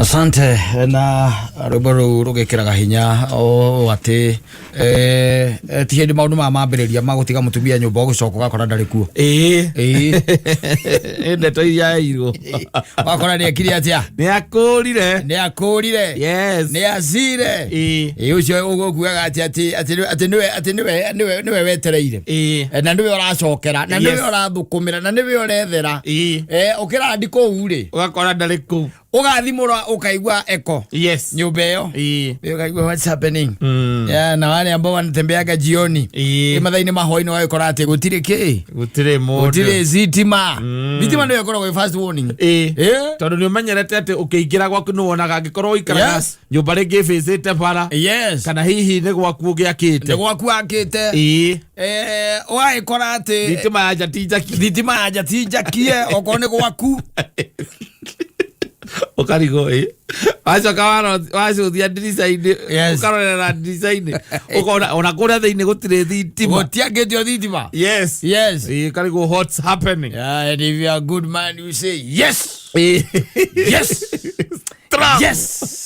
Asante. Na rwĩmbo rũu rũgĩkĩraga hinya o atĩ ti hĩndĩ maũndũ maya mambĩrĩria magũtiga mũtumia nyũmba ũgĩcoka ũgakora ndarĩ kuo. Ĩĩ. Ĩĩ. Ĩ ndeto iria yairwo. Wakora nĩ ekire atĩa? Nĩ akũrire. Nĩ akũrire. Yes. Nĩ acire. Ĩĩ. Ĩĩ, ũcio ũkuaga atĩ atĩ atĩ atĩ nĩwe atĩ nĩwe nĩwe nĩwe wetereire. Ĩĩ. Na nĩwe ũracokera na nĩwe Yes. ũrathũkũmĩra na nĩwe ũrethera. Ĩĩ. Ũkĩrandi kũu rĩ, Ũgakora ndarĩ kũu. Ũgathimũra ũkaigua eko Yes. nyũmba ĩyo. Ĩĩ. Ũkaigua what's happening. Yeah, na wale ambao wanatembeaga jioni. Ĩĩ. Mathaa-inĩ ma hwaĩ-inĩ ũgagĩkora atĩ gũtirĩ kĩ, Gũtirĩ mũndũ. Gũtirĩ thitima. Thitima nĩyo ĩkoragwo ĩ first warning. Ĩĩ. Ĩĩ. Tondũ nĩ ũmenyerete atĩ ũkĩingĩra gwaku nĩ wonaga angĩkorwo ũikaraga Yes. nyũmba rĩngĩ ĩbĩcĩte bara Yes. kana hihi nĩ gwaku ũgĩakĩte. Nĩ gwaku akĩte. Ĩĩ. Ũgagĩkora atĩ Thitima ya nja ti njaki. Thitima ya nja ti njakie okorwo nĩ gwaku. Ũkarigwo ĩ wacoka wacũthia ndirica-inĩ, ũkarorera ndirica-inĩ ũkona ona kũrĩa thĩinĩ gũtirĩ thitima. Gũtiakĩtio thitima. Yes. Yes. Ĩĩ, ũkarigwo what's happening. Yeah, and if you are a good man, you say yes. Ĩĩ. Yes. Trump. Yes.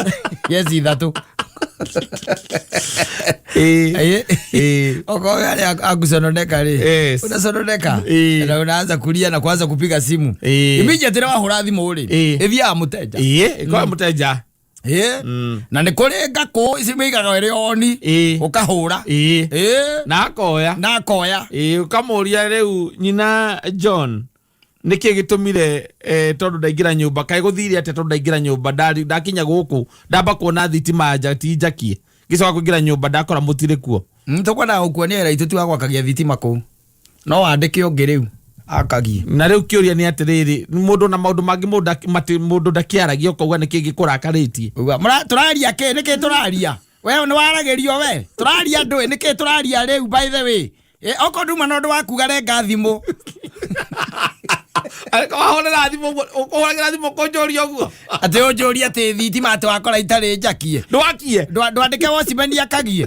Yes ithatũ. Ĩĩ. Ĩĩ. Ĩĩ. Okorwo arĩa akucononeka rĩ. Yes. Unasononeka. Ĩĩ. Na unaanza kulia na kuanza kupiga simu. Ĩĩ. Immediately wahũra thimũ rĩ. Ĩĩ. Ĩthiaga mũteja. Ĩĩ, ĩkorwo mũteja. Ĩĩ. Na nĩ kũrĩ ngakũ ici mĩigaga ĩrĩ oni. Ĩĩ. Ũkahũra. Ĩĩ. Ĩĩ. Na akoya. Na akoya. Ĩĩ, ũkamũria rĩu nyina John nĩkĩ gĩtũmire tondũ ndaingĩra nyũmba kaĩ gũthire atĩa tondũ ndaingĩra nyũmba ndakinya gũkũ ndamba kuona thitima nja ti njakie ngĩcoka kũingĩra nyũmba ndakora mũtirĩ kuo. Tũkwendaga gũkuonia wĩra itũ ti wa gwakagia thitima kũu no wandĩke ũngĩ rĩu akagie. Na rĩu kĩũria nĩ atĩrĩrĩ, mũndũ na maũndũ mangĩ mũndũ mũndũ ndakĩaragia ũkauga nĩkĩ gĩkũrakarĩtie. Uga, tũraria kĩ, nĩkĩ tũraria we nĩ waragĩrio we tũraria ndũĩ nĩkĩ tũraria rĩu by the way. Okorwo nduma na ũndũ wa kuga renga thimũ. Wahũrĩra thimũ ũguo, ũkũhũragĩra thimũ kũnjũria ũguo. Atĩ ũnjũrie atĩ thitima atĩ wakora itarĩ njakie. Ndwakie. Ndwandĩke watchman akagie.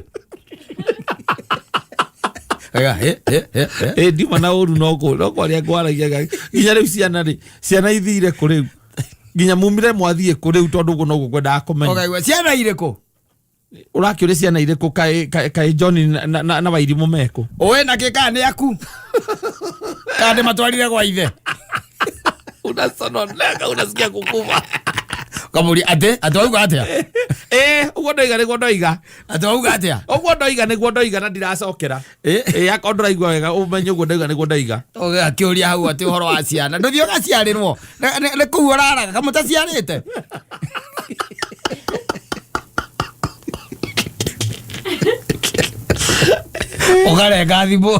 Ega, eh, eh, eh, eh. Ĩ ndiuma na ũru no no kwaria ngwaragia nginya rĩu ciana rĩ, ciana ithire kũ rĩu? Nginya mumire mwathiĩ kũ rĩu tondũ ũguo noguo ngwendaga kũmenya. Ũkaigua ciana irĩkũ? Ũrakĩũria ciana irĩkũ kaĩ John na Wairimũ mekũ? Ũĩ na kĩ kana nĩ aku? Kana ndĩmatwarire gwa ithe? Unasononeka, unasikia kukuba. Ũkamũria atĩ wauga atĩa? Ũguo ndoiga nĩguo ndoiga. Atĩ wauga atĩa? Ũguo ndoiga nĩguo ndoiga na ndiracokera. Akorwo ndũraigua wega ũmenye ũguo ndoiga nĩguo ndoiga. Ũgakĩũria hau atĩ ũhoro wa ciana. Ndũthiĩ ũgaciarĩrwo. Nĩ kũu ũraraga kamũtaciarĩte. Ũkarenga thimũ.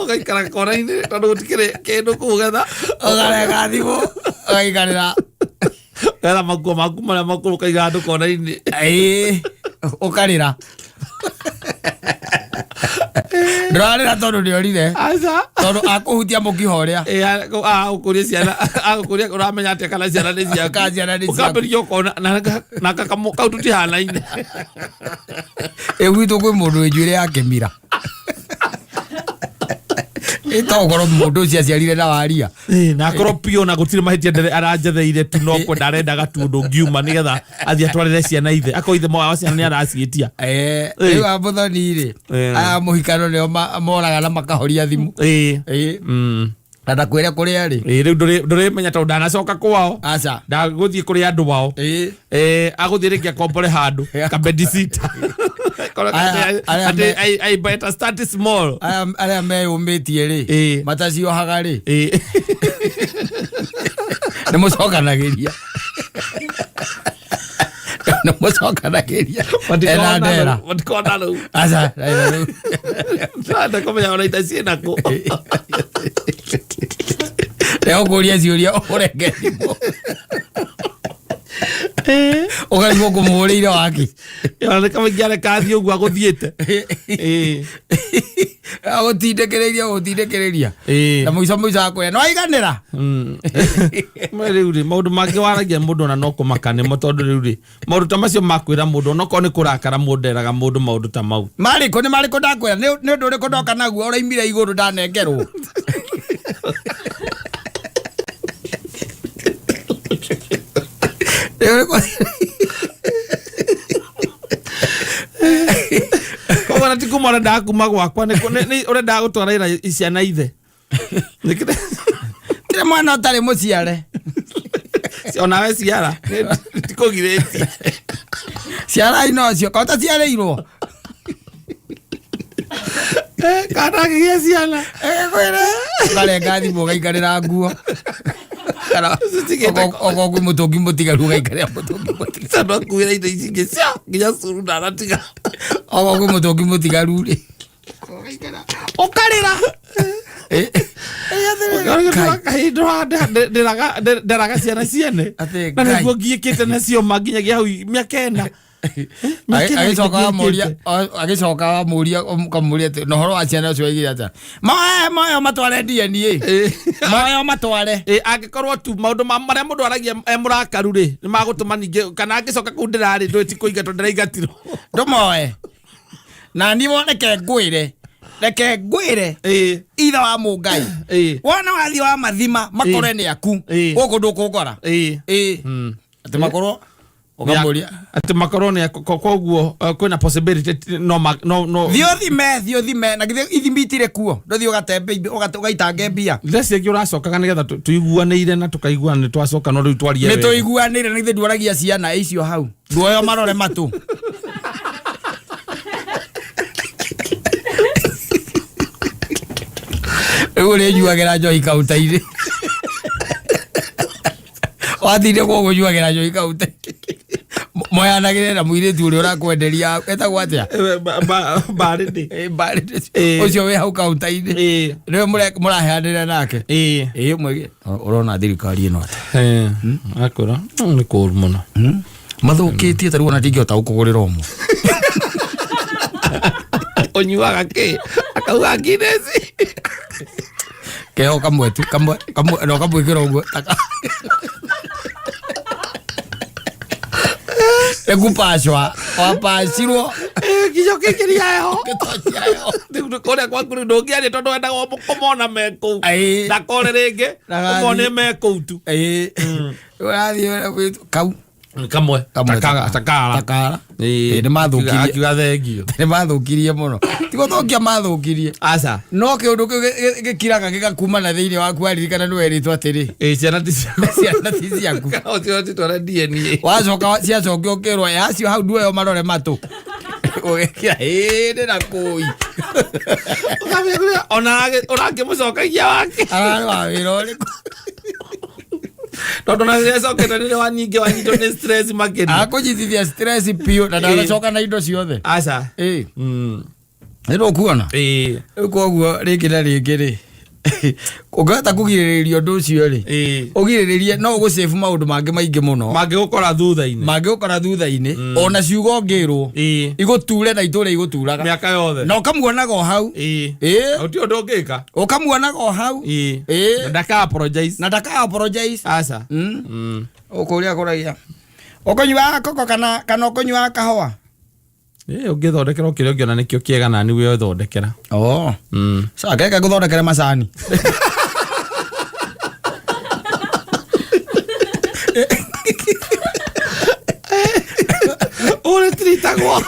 Ũgaikara kona-inĩ tondũ gũtikĩrĩ kĩndũ kũu getha. Ũkarenga thimũ. Ũgaikarĩra. Getha makuo maku marĩa makũrũ ũkaiga handũ kona-inĩ. Ĩĩ. Ũkarĩra. Ndũrarĩra tondũ nĩ orire. Aca. Tondũ akũhutia mũkiha ũrĩa. Ĩĩ, agũkũria ciana, agũkũria ũramenya atĩa kana ciana nĩ ciaku. Kana ciana nĩ ciaku. Ũkambĩrĩria ũkona na kau tũtihanaine. Ĩ gwitũ kwĩ mũndũ wĩ njuĩrĩ ya kĩmira. Ĩ to ũkorwo mũndũ ũcio aciarire na waria. Ĩĩ, na akorwo piũ na gũtirĩ mahĩtia ndere aranjetheire tu no kwenda arendaga tu ũndũ ngiuma nĩgetha athiĩ atwarĩre ciana ithe akorwo ithe wa ciana nĩ araciĩtia. Rĩu a mũthoni rĩ, aya mũhikano nĩo moraga na makahoria thimũ. Ĩĩ. Ĩĩ. Na ndakwĩre kũrĩa rĩ. Ĩĩ, rĩu ndũrĩmenya tondũ ndanacoka kwao. Aca. Ndagũthiĩ kũrĩ andũ ao. Ĩĩ. Agũthiĩ rĩngĩ akombore handũ kabedisita. Aya Atĩ I better start small. Aya meyũmbĩtie rĩ, Ĩĩ. mataciohaga rĩ. Ĩĩ. Nĩ mũcokanagĩria. Nĩ mũcokanagĩria. Ena ndera. Matikona rĩu. Aca, ena rĩu. Ndĩrenda kũmenya ona ita ciĩna kũ. Reke ũkũrie ciũria ũrenge thimũ. Ũkarigwo kũmũhũrĩire waki. Ona nĩ kama ingĩareka athiĩ ũguo agũthiĩte. Ĩĩ. Agũtindĩkĩrĩria, gũtindĩkĩrĩria. Ĩĩ. Na mũico mũico akwĩra, nĩ waiganĩra? Ma rĩu rĩ, maũndũ mangĩ waragia mũndũ ona no kũmaka nĩmo tondũ rĩu rĩ, maũndũ ta macio makwĩra mũndũ onokorwo nĩ kũrakara mũndũ eraga mũndũ maũndũ ta mau. Marĩkũ nĩ marĩkũ ndakwĩra? Nĩ ũndũ ũrĩkũ ndoka naguo ũraimire igũrũ ndanengerwo? Koguo na ti kuma ũrendaga kuma gwakwa nĩ ũrendaga gũtwarĩra ciana ithe. Tire mwana ũtarĩ mũciare. Onawe ciara tikũgirĩtie. Ciarai nocio ka ũtaciarĩirwo. Kana akĩgĩa ciana. Ĩkwĩre ũkarenga thimũ ũgaikarĩra nguo. Kana okorwo kwĩ mũtũngi mũtigaru ũgaikarĩra mũtũngi mũtigaru. Tondũ akuĩra indo ici ingĩ cia nginya curu ndanatiga. Okorwo kwĩ mũtũngi mũtigaru rĩ. Ũkarĩra. Nderaga ciana ciene. Atĩ Na Ngai. nĩguo ngiĩkĩte nacio ma nginyagia hau mĩaka ĩna. Mĩaka ĩna Agĩcoka amũria ngiĩkĩte. agĩcoka amũria ũkamũria atĩ na ũhoro wa ciana ũcio waigire atĩa. Moe moe matware DNA. Moe matware. Ĩ, angĩkorwo tu maũndũ marĩa mũndũ aragia e mũrakaru rĩ nĩ magũtũma ningĩ kana angĩcoka kũu ndĩrarĩ ndũĩ ti kũingatwo ndĩraingatirwo. Ndũmoe. Na niĩ reke ngwĩre. Reke ngwĩre. Ĩ, Ithe wa mũngai. ĩ, Wona wathiĩ wa mathima makore nĩ aku. Ĩ. Gũkũ ndũkũngora. ĩ. Ĩ. Atĩ makorwo ũkamũria. Atĩ makorwo nĩ koguo kwĩna possibility no no no Thiĩ ũthime, thiĩ ũthime na githĩ ithimi itirĩ kuo. Ndũthiĩ ũgatembe ũgaitange mbia. Ndeci ĩngĩ ũracokaga nĩgetha tũiguanĩire na tũkaiguana nĩ twacoka no rĩu twarie Nĩ wega. tũiguanĩire na githĩ nduoragia ciana icio hau. Nduoyo marore matũ. Rĩu ũrĩnyuagĩra njohi kaunta-inĩ. Wathire gũkũ ũnyuagĩra njohi kaunta-inĩ. Moyanagĩre na mũirĩtu ũrĩa ũrakwenderia etagwo atĩa? Mbarĩ ndĩ. Ĩ, mbarĩ Ĩ. ũcio wĩ hau kaunta-inĩ. Ĩ. Nĩwe mũraheanĩra nake. Ĩ. Ĩ mwege ũrona thirikari ĩno atĩa? Akwĩra nĩ kũũru mũno. Mathũkĩtie ta rĩu ona ndingĩhota gũkũgũrĩra ũmwe. Ũnyuaga kĩ? Akauga Guinness. Keho kamwe tu kamwe kamwe na ũkamwĩkĩra ũguo taka. Ĩkupacwa wapacirwo Nginya ũkĩingĩria heho. ũgĩtochia heho. Rĩu nĩ kũrĩa gwaku rĩu ndũngĩaria tondũ wendaga kũmona me kũu. Ĩ. Ndakore rĩngĩ Ndagathiĩ. ũmone me kũu tu. Ĩ. Ũrathiĩ kau Kamwe. Kamwe Takara. takara. Ĩ, nĩ mathũkirie Akiuga thengio. nĩ mathũkirie mũno ti gũthũkia mathũkirie Aca. no kĩũndũ kĩu gĩkiraga gĩgakuma na thĩinĩ waku waririkana nĩ werĩtwo atĩrĩ Ĩ ciana ti ciaku. ciana ti ciaku Kana ũcio ũcitware DNA. wacoka ciacokia ũkĩrwo yacio hau nduoyo marore matũ ũgekira ĩĩ na kũi Ũkamenya kũrĩa ona ũrangĩmũcokagia wake. ararĩ wa wĩra ũrĩkũ Tondũ na rĩrĩa acokete nĩ wa nyingĩ wanyitwo nĩ stress makĩria. akũnyitithia stress biũ na ndanacoka na indo ciothe Aca. ĩ nĩ ndũkuona Ĩ. rĩu koguo rĩngĩ na rĩngĩ rĩ ũngĩhota kũgirĩrĩria ũndũ ũcio rĩ Ĩ. ũgirĩrĩrie no ũgũcĩbu maũndũ mangĩ maingĩ mũno Mangĩgũkora thutha-inĩ. mangĩgũkora thutha-inĩ ona ciugo ũngĩrwo Ĩ. igũture na itũre igũturaga Mĩaka yothe. na ũkamuonaga o hau Ĩ. ĩ Gũtirĩ ũndũ ũngĩka. ũkamuonaga o hau Ĩ. ĩ Na ndaka apologize. na ndaka apologize Aca. Ũkũria kũragia ũkũnyuaga koko kana kana ũkũnyuaga kahũa Ĩ ũngĩthondekera kĩrĩa ũngĩona nĩkĩo kĩega na nĩwe ũthondekera. oh sawa keke ngũthondekere macani Ũrĩ tiritagwo.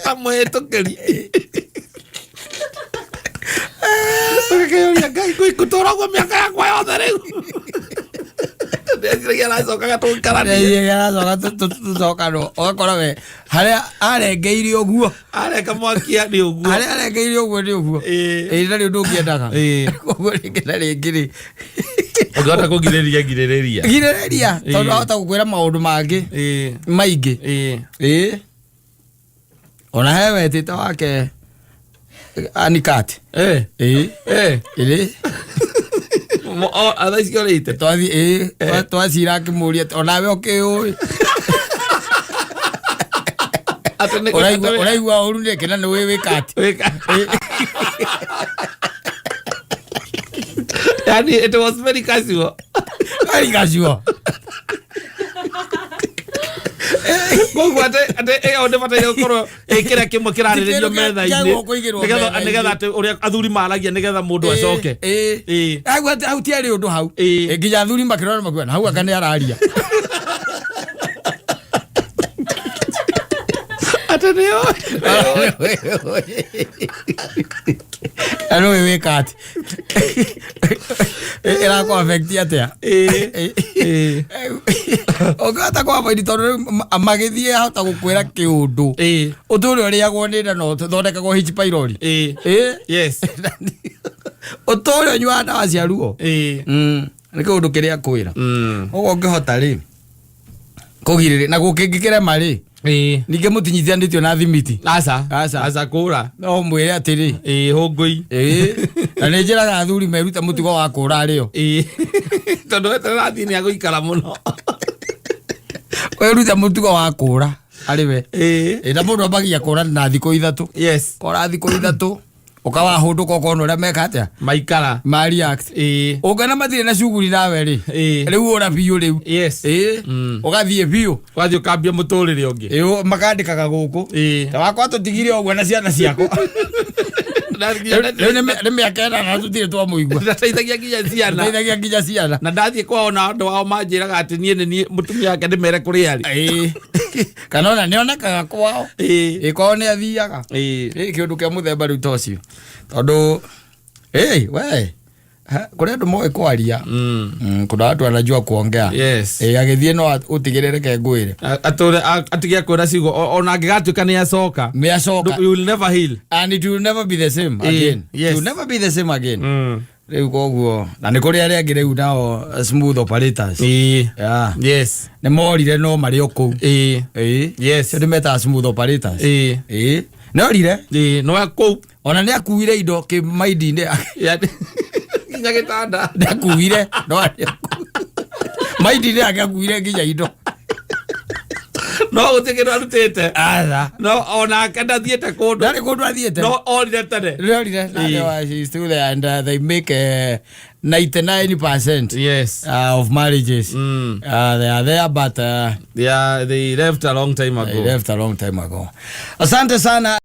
Ta mũhĩtũkĩri. Ũgakĩyũria Ngai ngũtũra ũguo mĩaka yakwa yothe rĩu. Ndeciragia aracokaga tũikaranie. aracoka tũcokanwo ũgakora we harĩa arengeire ũguo Areka mwakia nĩ ũguo. harĩa arengeire ũguo nĩ ũguo Ĩ. ĩ na nĩ ũndũ ũngĩendaga Ĩ. koguo rĩngĩ na rĩngĩ rĩ Ũngĩhota kũgirĩrĩria girĩrĩria. girĩrĩria tondũ Ĩ. ahota gũkwĩra maũndũ mangĩ Ĩ. maingĩ Ĩ. ĩ ona he wetĩte wake anikat Ĩ. ĩ Ĩ. ĩ Thaa ici orĩte. twathi ĩ twacira akĩmũria onawe ũkĩũĩ Atĩ nĩ- ũraigua ũraigua ũru nĩkĩ na nĩ wĩ wĩkati Wĩka. Yani it was very casual. very casual Koguo atĩ atĩ ĩyo ndĩbataire gũkorwo ĩ kĩrĩa kĩmwe kĩrarĩrĩrio Ti kĩndũ kĩa- metha-inĩ kĩa kũigĩrwo nĩgetha metha-inĩ. nĩgetha atĩ ũrĩa athuri maragia nĩgetha mũndũ acoke. Ĩ. Ĩ. Hau hau tiarĩ ũndũ hau Ĩ. Ĩ, nginya athuri makĩrora makiuga na hau anga nĩ araria. Atĩ nĩyo. Na nĩũĩ wĩka atĩ ĩrakũ affect atĩa? Ĩĩ. Ĩĩ. Ũngĩhota kwa avoid, tondũ rĩu magĩthiĩ ahota gũkwĩra kĩũndũ. Ũtũre ũrĩagwo nĩ nda na ũthondekagwo H pylori. Ĩĩ. Ũtũre ũnyuaga ndawa cia ruo. Nĩ kĩũndũ kĩrĩa kwĩra. Ũguo ũngĩhota rĩ kũgirĩrĩria na gũkĩngĩkĩrema rĩ, ningĩ mũtinyitithanĩtio na thimiti. Aca. Aca. Aca kũra. No mwĩre atĩrĩ, Ĩĩ, hũngũi. Ĩĩ, na nĩ njĩraga athuri merute mũtugo wa kũra rĩo. Ĩĩ, tondũ weterera athiĩ nĩ agũikara mũno. Wĩrute mũtugo wa kũra arĩ we. Ĩĩ, na mũndũ ambagia kũra na thikũ 3. Kora thikũ 3, ũkawahũndũka ũkona ũrĩa meka atĩa. Maikara. Ma react. Ũngĩona matirĩ na cuguri nawe rĩ, rĩu ũra biũ rĩu. Ĩĩ, ũgathiĩ biũ. Wathiĩ ũkambia mũtũrĩre ũngĩ. Ĩĩ, makandĩkaga gũkũ. Ta wakwa tũtigire ũguo na ciana ciakwa. Rĩu nĩ mĩaka 8 tũtirĩ twamũigua. Ndateithagia nginya ciana. Teithagia nginya ciana. Na ndathiĩ kwao na andũ ao manjĩraga atĩ niĩ nĩ niĩ mũtumia wake, ndĩmere kũrĩa arĩ. Ĩĩ, kana ona nĩonekaga kwao. Ĩĩ, kwao nĩ athiaga. Ĩĩ, kĩũndũ kĩa mũthemba rĩu ta ũcio, tondũ ĩĩ we ha, kũrĩ andũ moĩ kwaria. Kuna watu wanajua kuongea. Ĩĩ, agĩthiĩ no ũtigĩrĩre, reke ngwĩre. Atũre atige kwĩra ciugo ona angĩgatuĩka nĩ acoka. Nĩ acoka. You will never heal. And it will never be the same again. It will never be the same again. Rĩu koguo na nĩ kũrĩ arĩa angĩ rĩu nao smooth operators. Yeah. Nĩ morire no marĩ o kũu. Ĩĩ. Cio nĩ metaga smooth operators. Ĩĩ, nĩ orire. Ĩĩ, no kũu. Ona nĩ akuire indo kĩmaindi-inĩ. Nginya gĩtanda. Nĩ akuire no arĩ o kũu. Maindi-inĩ yake akuire nginya indo. No gũtirĩ kĩndũ arutĩte. Aca. No onake ndathiĩte kũndũ. Ndarĩ kũndũ athiĩte. No orire tene. Nĩ orire. She is still there and they make 99% of marriages. They are there, but Yeah, they left a long time ago. They left a long time ago. Asante sana.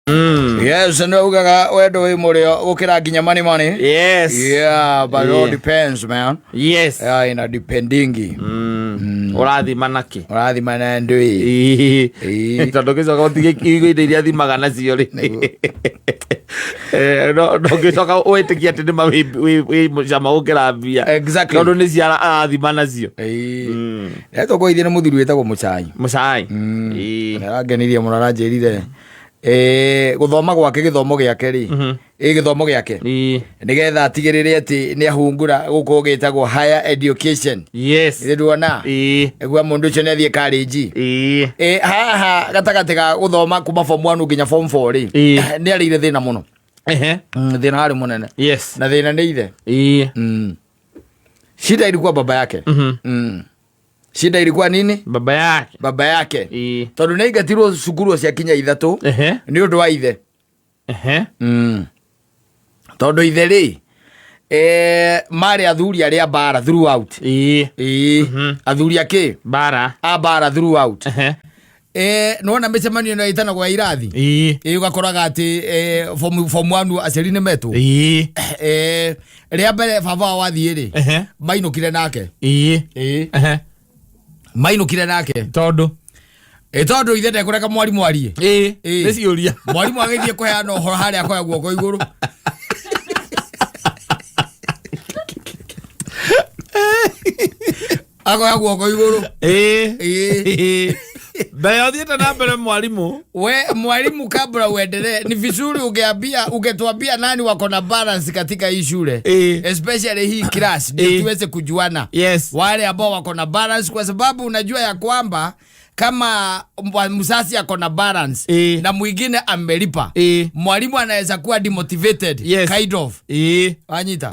Yes, nĩ ugaga wendo wĩ mũrĩo gũkĩra nginya money money. Yeah, but it all depends, man. Yeah, ina dependingi. Ũrathima nakĩ? Ũrathima na ndũĩ. Ĩĩ. Tondũ ngĩcoka ũtige igo indo iria thimaga nacio rĩ. No ngĩcoka wĩtĩkie atĩ nĩma wĩ mũcama gũkĩra mbia. Tondũ nĩ ciara arathima nacio. Ĩĩ. Nĩtũkũithie nĩ mũthuri wĩtagwo Mũcai. Mũcai. Arangenirie mũno, aranjĩrire gũthoma gwake, gĩthomo gĩake rĩ, ĩ gĩthomo gĩake nĩgetha atigĩrĩre atĩ nĩ ahungura gũkũ gĩtagwo higher education. Nĩ nduona nĩguo mũndũ ũcio nĩ athiĩ karĩnji. Haha gatagatĩ ga gũthoma kuma form 1 nginya form 4 rĩ, nĩ arĩire thĩna mũno. Thĩna warĩ mũnene. Na thĩna nĩ ithe. Shida ilikuwa baba yake. Shida ilikuwa nini? Baba yake. Baba yake. Tondũ nĩ aingatirwo cukuru cia kinya 3 nĩ ũndũ wa ithe. Tondũ ithe rĩ, marĩ athuri arĩa mbara throughout. Ĩĩ. Athuri akĩ? Bara. A mbara throughout. Nĩwona mĩcemanio ĩno ĩtanagwo ya irathi? Ĩĩ, ũgakoraga atĩ form 1 aciari nĩ metwo. Rĩa mbere baba wao athiĩ rĩ, mainũkire nake. Ĩĩ. Mainũkire nake. Tondũ? Ĩ tondũ ithe ndekũreka mwarimũ arie. Ĩĩ. Nĩ ciũria. Mwarimũ agĩthiĩ kũheana ũhoro harĩa akoya guoko igũrũ. Akoya guoko igũrũ. Ĩĩ. Mbere ya ũthiĩte na mbere mwarimũ. We mwalimu, kabla uendelee, ni vizuri ungeambia ungetuambia nani wako na balance katika hii shule, especially hii class, ndio tuweze kujuana wale ambao wako na balance, kwa sababu unajua ya kwamba kama mzazi ako na balance na mwingine amelipa, mwalimu anaweza kuwa demotivated, kind of. Wanyita?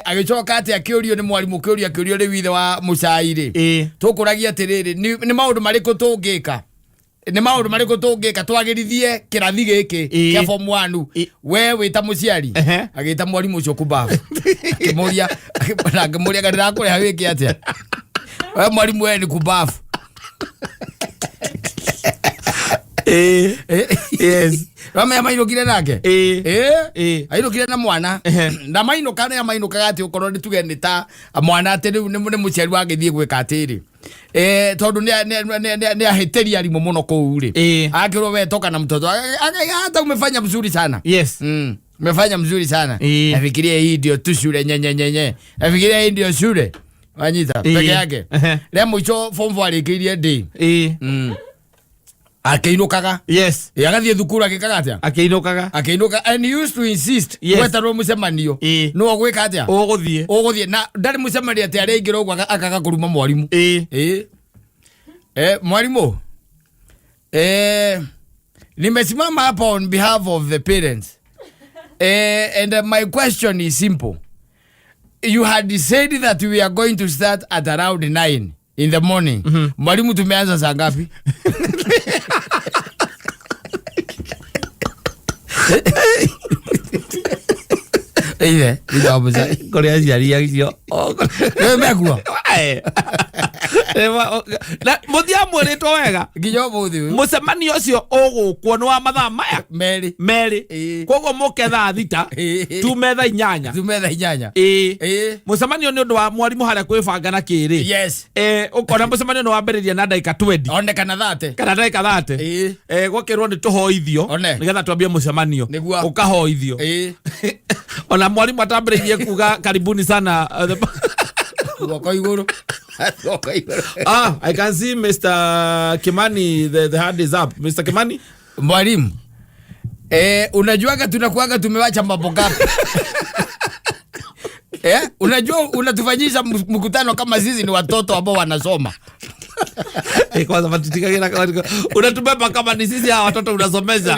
Agĩcoka atĩ akĩũrio nĩ mwarimũ kĩũria, akĩũrio rĩu ithe wa mũcai rĩ, tũkũragia atĩrĩrĩ, nĩ maũndũ marĩkũ tũngĩka, nĩ maũndũ marĩkũ tũngĩka twagĩrithie kĩrathi gĩkĩ kĩa form 1, we wĩ ta mũciari? Agĩta mwarimũ ũcio kumbabu, akĩmũria na akĩmũria, "Nga ndĩrakũrĩha wĩke atĩa we mwarimũ? We nĩ kumbabu." Ramenya mainũkire nake. Ainũkire na mwana na mainũka nĩ mainũkaga atĩ okorwo nĩ tuge nĩ ta mwana atĩ rĩu nĩ mũciari wagĩthiĩ gwĩka atĩrĩ. Tondu nĩ ahĩtĩria arimũ mũno kũu rĩ, akĩrwo we toka na mtoto. Hata umefanya mzuri sana. Umefanya mzuri sana. Nafikiria hii ndio tu shule nyenyenyenye, nafikiria hii ndio shule wanyita peke yake. Rĩa mũico form 4 arĩkĩirie ndĩ akĩinũkaga. Agathiĩ thukuru agĩkaga atĩa? Akĩinũkaga. Akĩinũka, and he used to insist gwetarwo mũcemanio nĩwe ũgwĩka atĩa? Ũgũthiĩ. Ũgũthiĩ, na ndarĩ mũcemanio atĩ arĩingĩra ũguo akaga kũruma mwarimũ. Mwalimu, nimesimama hapa on behalf of the parents, and my question is simple. You had said that we are going to start at around 9 in the morning. Mwalimu, tumeanza saa ngapi? Ile, ile hapo sasa. Kũrĩ aciari acio. Wewe mekuo. Na mũthia mwĩrĩtwo wega. Nginya ũmũthĩ ũyũ. Mũcemanio ũcio ũgũkwo nĩ wa mathaa maya Merĩ. Merĩ. Koguo mũke thaa 6, tume thaa 8. Tume thaa 8. Mũcemanio nĩ ũndũ wa mwarimũ harĩa kwĩbanga na kĩrĩ. Ũkona mũcemanio nĩ wambĩrĩria na ndagĩka 20 One kana 30. kana ndagĩka 30. Gwakĩrwo nĩ tũhoithio One. nĩgetha twambie mũcemanio. Nĩguo. Ũkahoithio. Ona mwarimũ atambĩrĩirie kuga karibuni sana, Guoko igũrũ. Guoko igũrũ. Ah, I can see Mr. Kimani, the hand is up. Mr. Kimani? Mwalimu, unajuaga tunakuaga tumewacha mambo ngapi? Unajua unatufanyisha mkutano kama sisi ni watoto ambao wanasoma. Kwanza matutikagira unatubeba kama ni sisi hawa watoto unasomesha.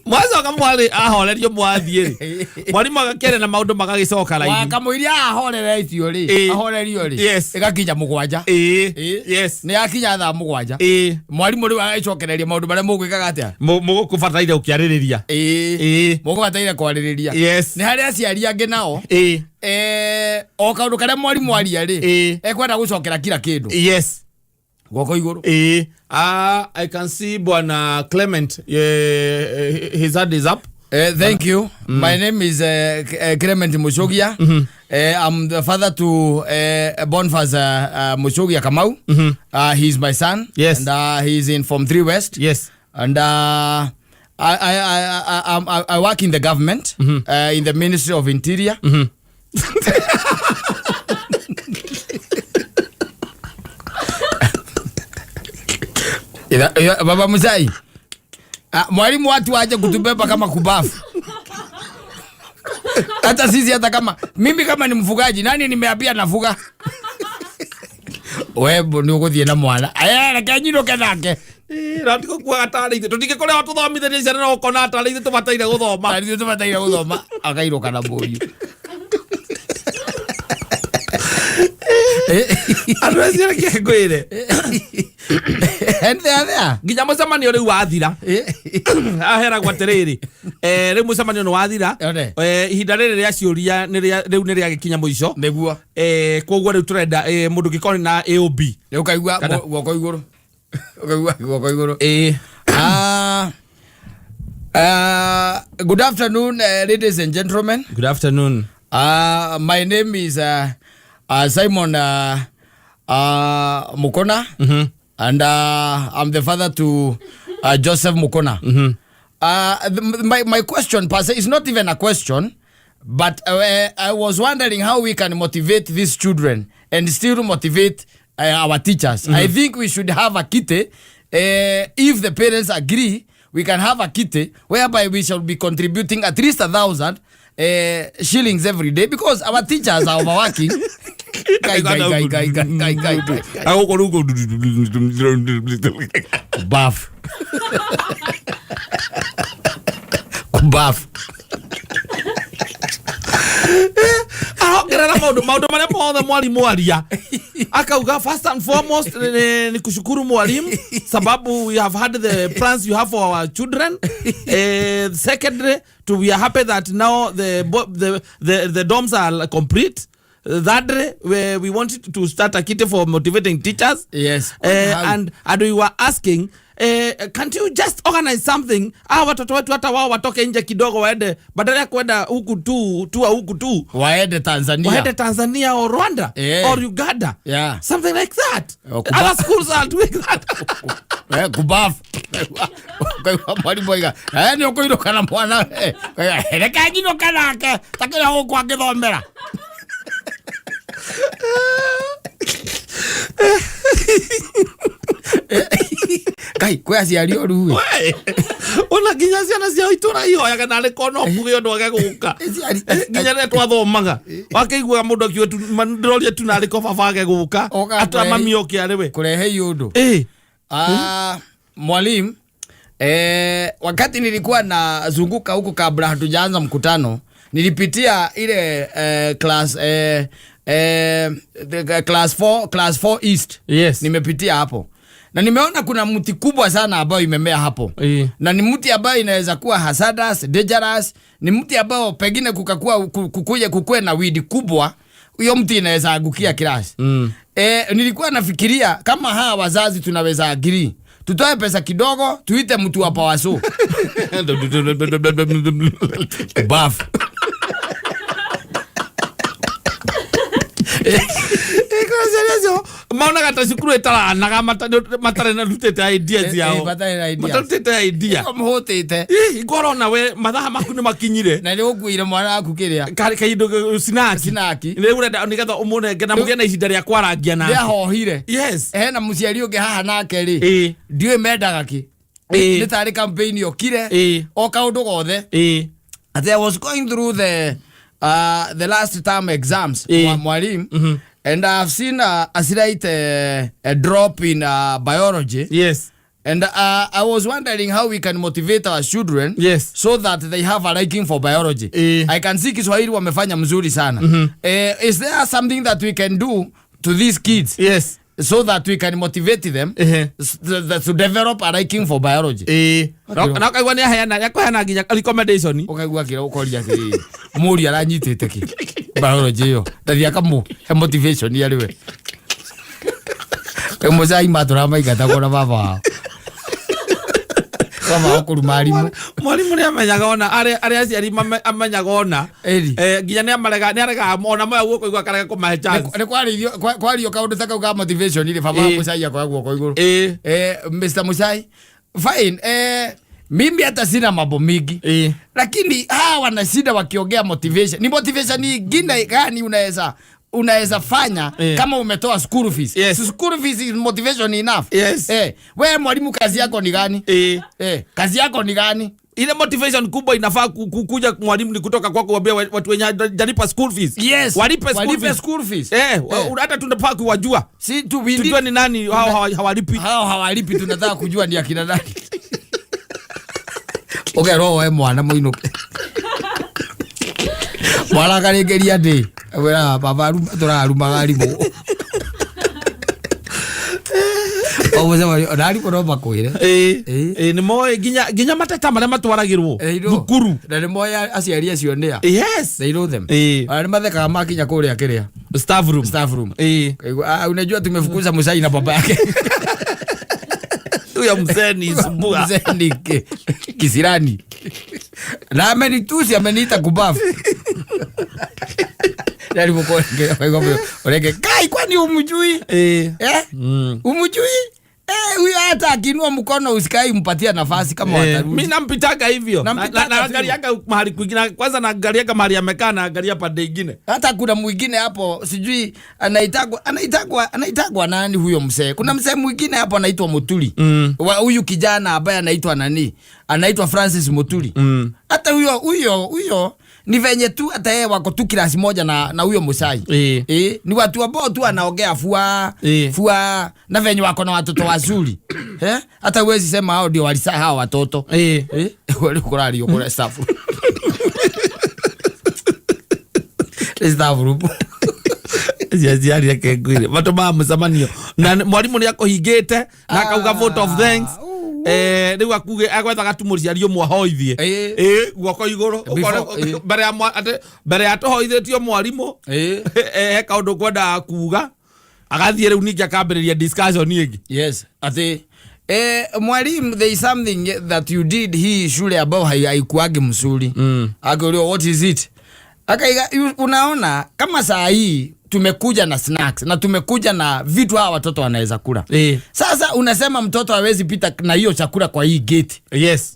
Mwacoka mwarĩ ahorerio mwathiĩ rĩ, mwarimũ agakĩaria na maũndũ magagĩcoka raini. Wakamũiria ahoreretio rĩ, ahorerio rĩ, ĩgakinya 7. Nĩ yakinya thaa 7. Mwarimũ rĩu agagĩcokereria maũndũ marĩa mũgwĩkaga atĩa? Mũgũkũbataire gũkĩarĩrĩria. Mũgũbataire kwarĩrĩria. Nĩ harĩ aciari angĩ nao, o kaũndũ karĩa mwarimũ aria rĩ, ekwenda gũcokera kila kĩndũ. Guoko igũrũ. Ah, I can see Bwana Clement. His hand is up. Thank you. My name is Clement Mushogia. I'm the father to Boniface Mushogia Kamau. He's my son. And he's in Form 3 West. And I work in the government, in the Ministry of Interior. Baba Musai. Mwalimu, watu waje kutubeba kama kubafu. Hata sisi, hata kama mimi kama ni mfugaji, nani nimeambia nafuga? We ni uguthie na mwana. Aya, reke nyinũke nake. Na tikukuaga tarĩ ithuĩ tũtingĩkorwo tũthomithĩrie ciana na ũkona tarĩ ithuĩ tũbataire gũthoma. Tarĩ ithuĩ tũbataire gũthoma, akairũka na mũriũ. Andũ acio reke ngwĩre. And they are there. Nginya mũcemanio rĩu wathira, aheragwo atĩrĩrĩ, rĩu mũcemanio nĩ wathira. One. Ihinda rĩrĩ rĩa ciũria rĩu nĩ rĩagĩkinya mũico. Nĩguo. Koguo rĩu tũrenda mũndũ ũngĩkorwo na AOB. Rĩu ũkaigua Kana- guoko igũrũ. Ũkaigua guoko igũrũ. Good afternoon, ladies and gentlemen. Good afternoon. My name is Simon Mukona, and I'm the father to Joseph Mukona. My question, per se, is not even a question, but I was wondering how we can motivate these children and still motivate our teachers. I think we should have a kitty. If the parents agree, we can have a kitty whereby we shall be contributing at least 1,000 shillings every day because our teachers are overworking. Kai, kai, kai, kai, kai, kai, kai, kai. Kubaf. Kubaf. Arongerera maundu maria mothe mwalimu aria, akauga first and foremost ni kushukuru mwalimu sababu we have had the plans you have for our children. Secondly to we are happy that now the dorms are complete. Thirdly, we wanted to start a kitty for motivating teachers. And we were asking Can't you just organize something, hawa watoto wetu hata wao watoke nje kidogo, waende, badala ya kwenda huku tu tua huku tu, waende Tanzania. Waende Tanzania or Rwanda or Uganda, something like that. Other schools are doing that. Kubafu. Ukaigua mwalimu aiga, nĩ ũkũinũka na mwana. Reke njinũke nake takĩrĩa gũkũ angĩthomera. Kai kwĩ aciari oru ĩ. We, ona nginya ciana ciao itũra ihoyaga narĩ kona ũkuge ũndũ age gũka. Nginya rĩrĩa twathomaga wakĩiguaga mũndũ akiuga ndĩroria tu narĩ ko baba age gũka Oka ata mami oke arĩ we. Kũrehe iũndũ. Mwalimu, wakati nilikuwa nazunguka huku kabla hatujaanza mkutano, nilipitia ile class class 4, class 4 East. Nimepitia hapo na nimeona kuna mti kubwa sana ambayo imemea hapo. Na ni mti ambayo inaweza kuwa hazardous, dangerous. Ni mti ambao pengine kukakua, kukuje kukue na weed kubwa, hiyo mti inaweza angukia class. Nilikuwa nafikiria kama hawa wazazi tunaweza agree, tutoe pesa kidogo, tuite mtu wa power saw. Bafu. Ĩko maonaga ta cukuru ĩtaranaga matarĩ na rutĩte idea ciao. Matarĩ na ideas. Matarutĩte idea. Mũhũtĩte. Ĩ, ngorona we mathaa maku nĩ makinyire. Na nĩ ũkuire mwana waku kĩrĩa Kaindu sinaki. Sinaki. Rĩu ũrenda nĩgetha ũmũnenge na mũgĩe na ihinda rĩa kwarangia nake. Nĩahohire. Hena mũciari ũngĩ haha nake rĩ, ndiũĩ mendaga kĩ. Nĩ tarĩ campaign yokire, o kaũndũ gothe. Ati I was going through the last term exams, mwalimu, and I've seen a slight a drop in biology. And I was wondering how we can motivate our children so that they have a liking for biology. I can see Kiswahili wamefanya mzuri sana. Is there something that we can do to these kids so that we can motivate them to develop a liking for biology? Na ũkaigua nĩ aheana akũheana nginya recommendation. Ũkaigua kĩrĩa ũkoria atĩrĩrĩ, mũriũ aranyitĩte kĩ biology ĩyo, ndathi akamũhe motivation arĩ we mũcai matũramaingatagwo na baba wao, baba wao kũruma arimũ. Mwalimu nĩ amenyaga ona arĩa aciari amenyaga ona. Nginya nĩ amarega, nĩ aregaga ona moya guoko igua akarega kũmahe chance. Nĩ kwario kaũndũ ta kau ka motivation rĩ, baba wa Mũcai akoya guoko igũrũ. Mr. Muchai, fine. Mimi hata sina mambo mingi. Lakini hawa wana shida wakiongea motivation. Ni motivation nyingine gani unaweza fanya kama umetoa school fees? So school fees is motivation enough. Wewe mwalimu kazi yako ni gani? Kazi yako ni gani? Ile motivation kubwa inafaa kuja mwalimu ni kutoka kwako kuambia watu wenye hawajalipa school fees. Walipe school Walipe fees. school fees. Hata tunafaa kuwajua. Si tu we need Tujue ni nani hao hawalipi. Hao hawalipi, tunataka kujua ni akina nani. Okay, roho we mwana muinuke. Mwana akarĩkĩria ndĩ. Wĩra baba tũrarumaga arimũ. O mũcemanio, ona arimũ no makwĩre. Nĩ moĩ nginya mateta marĩa matwaragĩrwo They know. thukuru. Na nĩ moĩ aciari acio nĩa. They know them. Ona nĩ mathekaga makinya kũrĩa kĩrĩa. Staff room. Staff room. Kaigua, unajua tumefukuza Muchai na baba yake. Huyo mzee ni sumbua. Mzee ni kisirani. Na amenitusi, ameniita kubafu. Nalipokuwa kwa ureke, kai kwani umjui? Umjui? Huyo hata akiinua mkono usikai mpatia nafasi kama watarudi. Mimi nampitaga hivyo. Nampitaga tu. Naangaliaga mahali kwingine. Kwanza naangaliaga mahali amekaa, naangalia pande ingine. Hata kuna mwingine hapo sijui anaitagwa nani huyo mzee. Kuna mzee mwingine hapo anaitwa Muturi. Huyu kijana ambaye anaitwa nani? Anaitwa Francis Muturi. Hata huyo ni venye tu hata yeye wako tu klasi moja na huyo Muchai. Ni watu ambao tu anaongea fua, fua na venye wako na watoto wazuri. Hata huwezi sema hao ndio walisaa hao watoto. Wale kula staff room. Staff room. Ciaciari reke ngwire. Matũmaga mũcemanio. Na mwarimu nĩ akũhingĩte, na akauga vote of thanks. Rĩu akuge, agwethaga tu mũciari ũmwe ahoithie. Guoko igũrũ. Before, Ũkore, mbere ya mwa-, atĩ, mbere ya tũhoithĩtio mwarimũ, he kaũndũ kwendaga kuga, agathiĩ rĩu ningĩ akambĩrĩria discussion ĩngĩ. Yes, atĩ, Mwalimu, there is something that you did hii shule ambao haikuagi mzuri. Akauliwa, "What is it?" Akaiga, "Unaona kama saa hii tumekuja na snacks na tumekuja na vitu hawa watoto wanaweza kula. Sasa unasema mtoto hawezi pita na hiyo chakula kwa hii gate."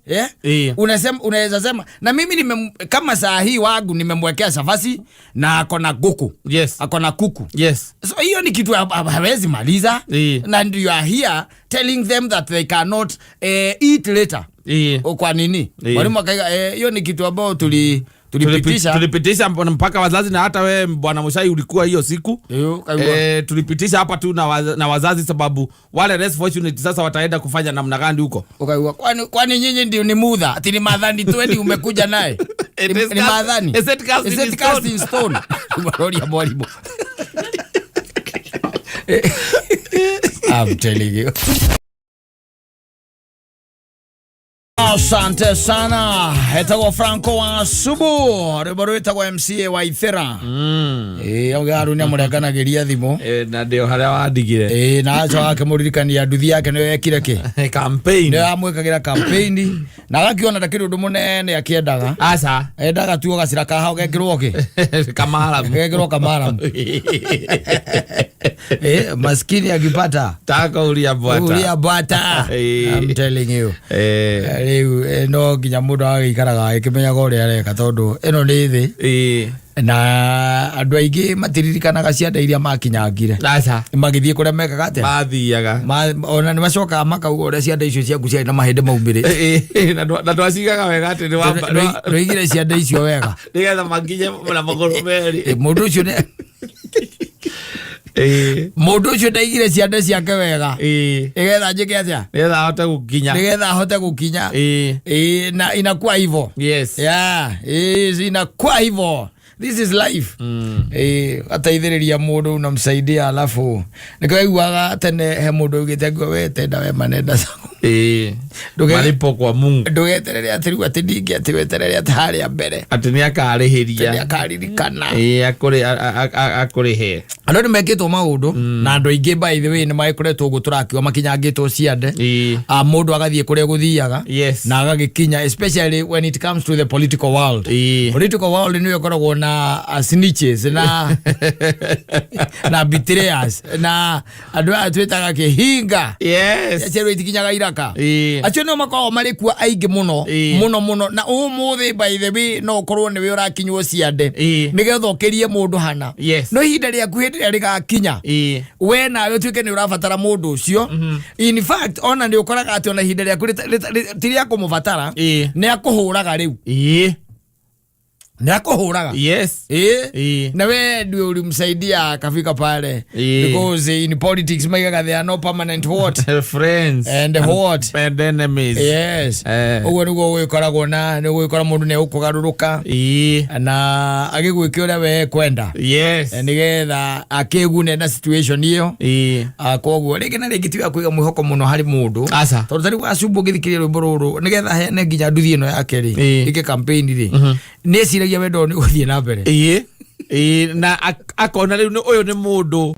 Yeah? Unasema, unaweza sema na mimi kama saa hii wangu nimemwekea chapati na ako na kuku. Ako na kuku. So hiyo ni kitu hawezi maliza. Na you are here telling them that they cannot eat later. O, kwa nini? Mwalimu akaiga, hiyo ni kitu ambayo tulipitisha. Tulipitisha mpaka wazazi na hata wewe bwana Mushai ulikuwa hiyo siku. Iyo, kaigua. Tulipitisha hapa tu na wazazi sababu wale less fortunate sasa wataenda kufanya namna gani huko? Ukaigua, kwani nyinyi ndio ni mudha? Ati ni madhani tu umekuja naye? It is Ni madhani. Is it cast Is in it cast stone? in stone? Ukaroria mwalimu. I'm telling you. Asante sana. Etagwo Franco wa Subu, rwimbo rwitagwo MCA wa Ithira. Auga nĩ amũrenganagĩria thimũ. Na ndio haria wandigire. Na aco akĩmũririkania nduthi yake nĩyo ekire kĩ. Campaign. Nĩyo amwĩkagĩra campaign na agakiona ndakĩrĩ ũndũ mũnene akĩendaga. Aca. Endaga tu gacĩra kahao gekĩrwo kĩ? Kamaramu. Gekĩrwo kamaramu. Maskini akipata Takauria bwata. Uria bwata. I'm telling you. Rĩu no nginya mũndũ agĩikaraga agĩkĩmenyaga ũrĩa areka tondũ ĩno nĩ thĩ na andũ aingĩ matiririkanaga cianda iria makinyangire. Aca. Magĩthiĩ kũrĩa mekaga atĩa? Mathiaga. Ona nĩ macokaga makauga ũrĩa cianda icio ciaku ciarĩ na mahĩndĩ maumĩrĩte. Na ndwacigaga wega atĩ nĩ Ndũigire cianda icio wega. Nĩgetha makinye na magũrũ merĩ. Mũndũ ũcio nĩ mũndũ ũcio ndaigire ciande ciake wega. Nĩgetha njĩke atĩa? Nĩgetha ahote gũkinya. Nĩgetha ahote gũkinya. Na inakuwa hivyo. Yeah, inakuwa hivyo. This is life. Ateithĩrĩria mũndũ unamsaidia alafu nĩkĩo waiguaga tene he mũndũ augĩte angĩuga we tenda wema nenda zako. Malipo kwa Mungu. Ndũgeterere atĩ rĩu atĩ ningĩ atĩ weterere atĩ harĩa mbere. Atĩ nĩ akarĩhĩria. Nĩ akaririkana. Akũrĩhe. Andũ nĩ mekĩtwo maũndũ na andũ aingĩ by the way nĩ magĩkoretwo ũguo tũrakiuga makinyangĩtwo ciande. Mũndũ agathiĩ kũrĩa gũthiaga na agagĩkinya, especially when it comes to the political world. Political world nĩyo ĩkoragwo na snitches na betrayers na andũ aya twĩtaga kĩhinga. Acio itikinyaga iraka. Acio nĩo makoragwo marĩ kuo aingĩ mũno mũno mũno na ũmũthĩ by the way no ũkorwo nĩwe ũrakinywo ciande nĩgetha ũkĩrie mũndũ hana. No ihinda rĩaku hĩndĩ ĩrĩa rĩgakinya we nawe ũtuĩke nĩ ũrabatara mũndũ ũcio. In fact ona nĩ ũkoraga atĩ ona ihinda rĩaku ti rĩa kũmũbatara nĩ akũhũraga rĩu. Nĩ akũhũraga. Na we ndio ulimsaidia akafika pale. Because in politics maigaga there are no permanent what? Friends. And what? And enemies. Yes. Ũguo nĩguo gũgĩkoragwo na nĩ ũgũgĩkora mũndũ nĩ egũkũgarũrũka na agĩgwĩke ũrĩa we ekwenda. Nĩgetha akĩgune na situation ĩyo. Koguo rĩngĩ na rĩngĩ tiga kũiga mwĩhoko mũno harĩ mũndũ. Aca. Tondũ ta rĩu Wacumbu ũngĩthikĩrĩria rwĩmbo rũrũ nĩgetha heane nginya nduthi ĩno yake rĩ ĩke campaign rĩ nĩ eciragia wendo nĩ ũgũthiĩ na mbere. Na akona rĩu ũyũ nĩ mũndũ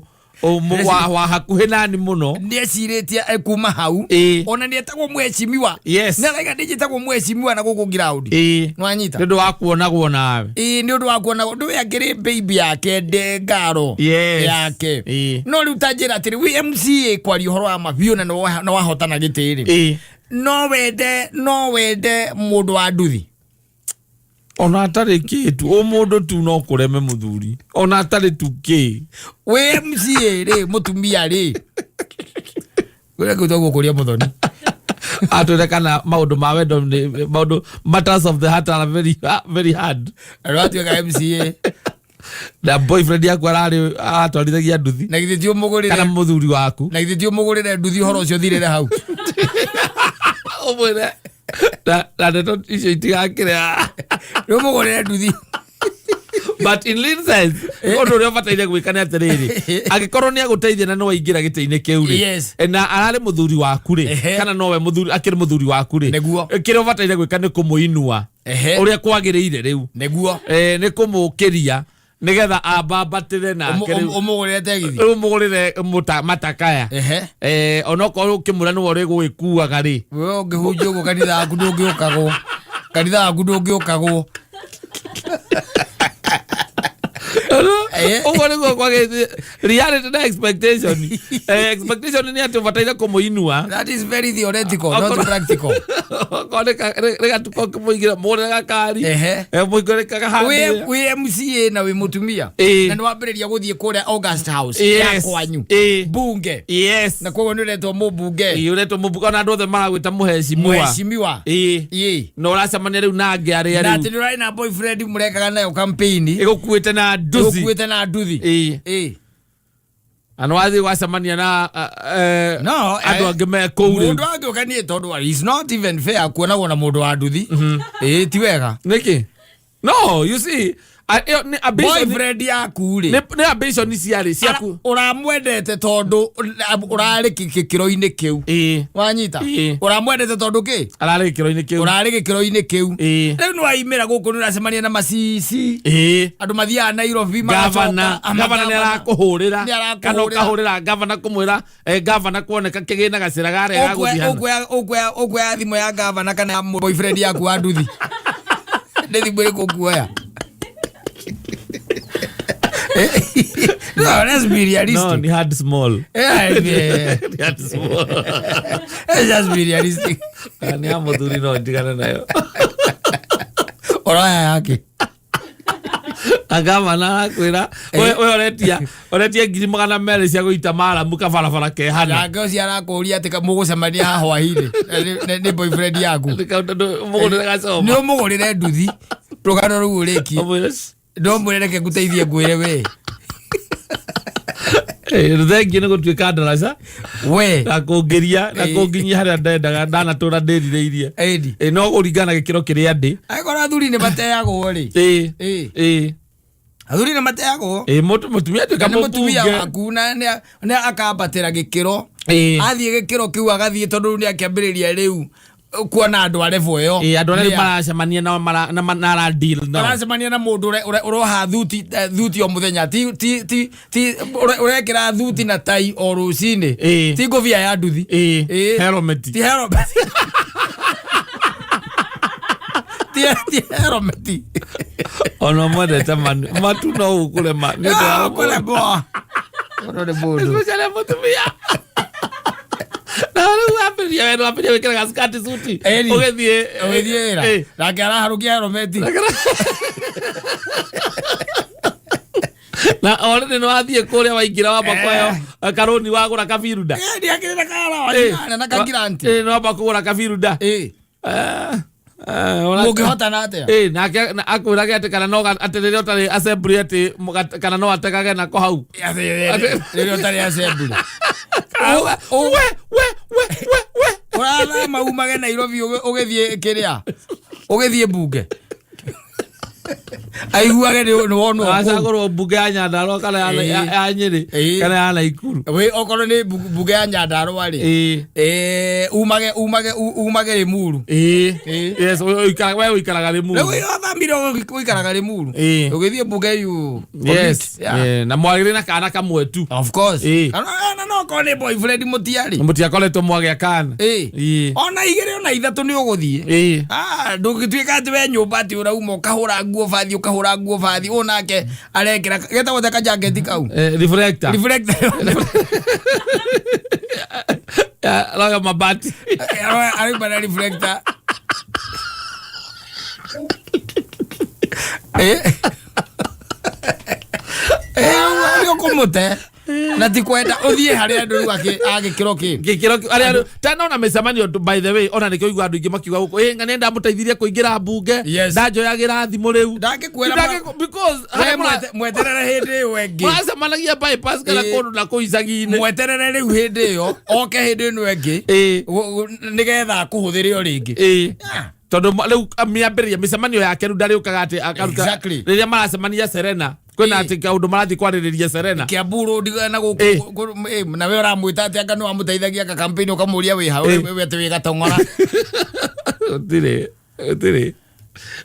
wa hakuhĩ nani mũno. Nĩ ecirĩtie kuma hau. Ona nĩ etagwo mheshimiwa. Nĩ araiga ndĩnjĩtagwo mheshimiwa na gũkũ ground. Nĩwanyita? Nĩ ũndũ wa kuonagwo nawe. Nĩ ũndũ wa kuonagwo. Ndũĩ akĩrĩ baby yake ndĩ ngaro yake. No rĩu ta njĩra atĩrĩ, wĩ MCA kwaria ũhoro wa ma biũ na nĩ wahotana gĩtĩ rĩ. No wende mũndũ wa nduthi. Ona atarĩ kĩ tu, o mũndũ tu no kũreme mũthuri. Ona atarĩ tu kĩ. Wĩ MCA rĩ, mũtumia rĩ. Kũrĩa gwĩtagwo kũrĩa mũthoni. Atwĩre kana maũndũ ma wendo nĩ maũndũ, matters of the heart are very, very hard. Andũ atuĩka MCA. Na boyfriend yaku ararĩ aratwarithagia nduthi. Na githĩ ti ũmũgũrĩre. Kana mũthuri waku. Na githĩ ti ũmũgũrĩre nduthi ũhoro ũcio ũthirĩre hau. Ũmwĩre. Na ndeto icio itigakĩre. Nĩ ũmũgũrĩre nduthi. But in real sense, ũndũ ũrĩa ũbataire gwĩka nĩ atĩrĩrĩ, angĩkorwo nĩ agũteithia na nĩ waingĩra gĩtĩ-inĩ kĩu rĩ, na ararĩ mũthuri waku rĩ, kana nowe mũthuri, akĩrĩ mũthuri waku rĩ, kĩrĩa ũbataire gwĩka nĩ kũmũinua ũrĩa kwagĩrĩire rĩu. Nĩ kũmũkĩria. Nĩgetha ambambatĩre nake rĩu. Ũmũgũrĩre tegithi. Rĩu mũgũrĩre matakaya. Onokorwo ũkĩmwĩra nĩwe ũrĩgũgĩkuaga rĩ. We ũngĩhunjia ũguo kanitha waku ndũngĩũkagwo, kanitha waku ndũngĩũkagwo. Ũguo nĩguo kwagĩrĩire, reality na expectation. Expectation nĩ atĩ ũbataire kũmũinua. That is very theoretical, not practical. Okorwo nĩ gatuka ũkĩmũigĩra, mũgũrĩre gakari. Mũigĩre kagahandĩre. Wĩ MCA na wĩ mũtumia na nĩ wambĩrĩria gũthiĩ kũrĩa August House ya kwanyu bunge, na koguo nĩ ũretwo mũmbunge. Ĩĩ, ũretwo mũmbunge, ona andũ othe maragwĩta mũhecimiwa. Mheshimiwa. Na ũracemania rĩu na angĩ arĩa Na rĩu atĩ nĩ ũrarĩ na boyfriend mũrekaga nayo campaign ĩgũkuĩte na nduthi. Ĩgũkuĩte na nduthi. Na nĩ wathiĩ gwacemania na No, andũ angĩ me kũu rĩu. Mũndũ angĩũka niĩ tondũ is not even fair kuonagwo na mũndũ wa nduthi. Ĩĩ, ti wega. Nĩkĩ? No, you see, ĩyo nĩ ambition. Boyfriend yaku rĩ, Nĩ ambition ciarĩ ciaku. Ũramwendete tondũ ũrarĩ gĩkĩro-inĩ kĩu. Wanyita? Ũramwendete tondũ kĩ? Ararĩ gĩkĩro-inĩ kĩu. Ũrarĩ gĩkĩro-inĩ kĩu. Rĩu nĩ waimĩra gũkũ, nĩ ũracemania na macici. Andũ mathiaga Nairobi magacoka. Gavana, gavana nĩ arakũhũrĩra. Nĩ arakũhũrĩra. Kana ũkahũrĩra gavana kũmwĩra, gavana kuoneka kĩgĩna gacĩra garĩa gagũthiĩ hana. Ũkuoya thimũ ya gavana kana ya boyfriend yaku wa nduthi? Nĩ thimũ ĩrĩkũ ũkuoya? No, let's be realistic. No, ni hard small. Yeah. Ni hard small. Let's just be realistic. Nĩ ya mũthuri, no ndigane nayo. Ũroya yake. Gavana arakwĩra we ũretia 200,000 cia gũita maramu kabarabara ke hana. Nake ũcio arakũria atĩ mũgũcemania haha hwainĩ nĩ boyfriend yaku. Mũgũrĩre gacoma. Nĩ ũmũgũrĩre nduthi, rũgano rũu ũrĩkie. Ũmwĩre, No mwĩre reke ngũteithie ngwĩre we. Thengiũ nĩ gũtuĩka ndaraca We. Na kũngĩria na kũnginyia harĩa ndendaga ndanatũra ndĩrirĩirie. Ĩni. No kũringana na gĩkĩro kĩrĩa ndĩ. Angĩkorwo athuri nĩ mateagwo rĩ. Athuri nĩ mateagwo. Mũtumia atuĩka Na nĩ mũtumia mũmbunge. waku na nĩ akambatĩra gĩkĩro. Athiĩ gĩkĩro kĩu agathiĩ tondũ rĩu nĩ akĩambĩrĩria rĩu kuona andũ a level ĩyo. Andũ arĩa rĩu Nĩa. maracemania nao na ara deal nao. Aracemania na mũndũ ũroha thuti o mũthenya, ti ũrekĩra thuti na tai o rũcinĩ. Ti ngũbia ya nduthi. Helmet. Ti helmet. Ti helmet. Ona mwendete matu no ũkũrema nĩ ũndũ wa Ah, kũremwo. Ũyũ nĩ mũndũ. Especially mũtumia. Na rĩu wambĩrĩria we wambĩrĩria gwĩkĩra gaskati suti. Ĩni. Ũgĩthiĩ Ũgĩthiĩ wĩra. Nake araharũkia helmet. Na already nĩ wathiĩ kũrĩa waingĩra wamba kuoya karũni wagũra kabiruda. Nĩ akĩrĩ na kara na kagiranti. Nĩ wamba kũgũra kabiruda. Mũngĩhotana atĩa? Nake akwĩrage atĩ kana no atĩ rĩrĩa ũtarĩ assembly atĩ kana no ategage nako hau. Rĩrĩa ũtarĩ assembly. We we we we we. Ũrathama umage Nairobi ũgĩthiĩ kĩrĩa? Ũgĩthiĩ mbunge. Aiguage nĩ wonwo kũu. Acagũrwo mbunge ya Nyandarua kana ya Nyĩrĩ kana ya Naikuru. Wĩ okorwo nĩ mbunge ya Nyandarua rĩ. Umage Limuru. Yes, we ũikaraga Limuru. Rĩu ũthamire ũikaraga Limuru. Ũgĩthiĩ mbunge you Yes. commit. Yeah. Na mwagĩrĩ na kana kamwe tu. Of course. Kana no okorwo nĩ boyfriend mũtiarĩ. Mũtiakoretwo mwagĩa kana. Ona igĩrĩ ona ithatũ nĩ ũgũthiĩ. Ndũngĩtuĩka atĩ we nyũmba atĩ ũrauma ũkahũra nguo bathi, ũkahũra nguo bathi, ũyũ nake arekĩra getagwo ta kajaketi kau. Reflector. Reflector. Roga mabati. Arauma na reflector. Nĩ ũkũmũte. Na ti kwenda ũthiĩ harĩa andũ rĩu a gĩkĩro kĩ. Gĩkĩro kĩ, arĩa andũ, ta no na mĩcemanio by the way, ona nĩkĩo igua andũ aingĩ makiuga gũkũ, ng'ania ndamũteithirie kũingĩra mbunge, ndanjoyagĩra thimũ rĩu. Ndangĩkwĩra Because We harĩa mweterere hĩndĩ ĩyo ĩngĩ. mũracemanagia bypass kana kũndũ na kũu icagi-inĩ. Mweterere rĩu hĩndĩ ĩyo, oke hĩndĩ ĩno ĩngĩ. Nĩgetha akũhũthĩre o rĩngĩ. Tondũ rĩu mĩambĩrĩria mĩcemanio yake rĩu ndarĩũkaga atĩ akaruta rĩrĩa maracemania Serena, kwĩna atĩ kaũndũ marathiĩ kwarĩrĩria Serena. Kiambu Road na gũkũ, na we ũramwĩta atĩ anga nĩ wamũteithagia ka campaign ũkamũria wĩ ha, we atĩ wĩ Gatong'ora. Gũtirĩ, gũtirĩ.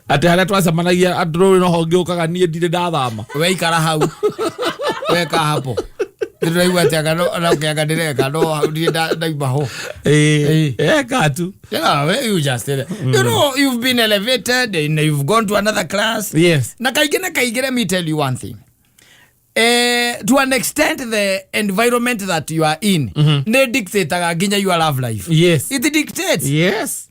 Atä harä a twacemanagia andå rå noho ngä å kaga niä ndirä ndathama. Weikara hau, weka hapo ndĩraigua atĩ anga no anga ndĩreka no hau ndirĩ ndaima ho. Eka tu. Yeah, well, you just you know you've been elevated and you've gone to another class. Na kaingĩ na kaingĩ, let me tell you one thing. To an extent, the environment that you are in nĩ dictataga nginya your love life. It dictates.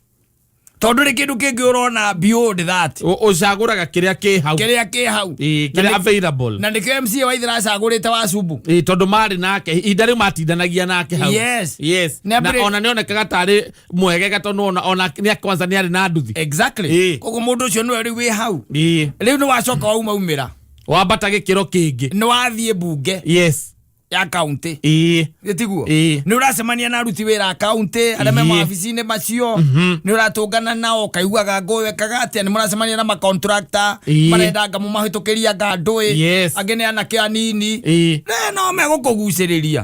Tondũ rĩ kĩndũ kĩngĩ ũrona beyond that. Å cagå raga kä rä a kä hau. Kĩrĩa kĩ hau. Kä rä a available. Na nĩkĩo MCA Waithera acagũrĩte wa Cubu. Tondå marä nake ihinda rä u matindanagia nake hau. Nĩ Na ona nä onekaga tarä mwegega tondå ona nĩ kwanza nĩ arĩ na nduthi. Koguo mũndũ ũcio nĩwe rĩu wĩ hau. Rĩu nĩ wacoka wauma umĩra. Wambata gä kä ro kä ngä. Nĩ wathiĩ mbunge ya county. Tiguo? Nĩ ũracemania na aruti wĩra a county arĩa me mawabici-inĩ macio, nĩ ũratũngana nao kaiguaga ngũĩ wekaga atĩa, nĩ mũracemania na macontractor marenda anga mũmahĩtũkĩria anga ndũĩ. Angĩ nĩ anake anini. Ne no megũkũgucĩrĩria.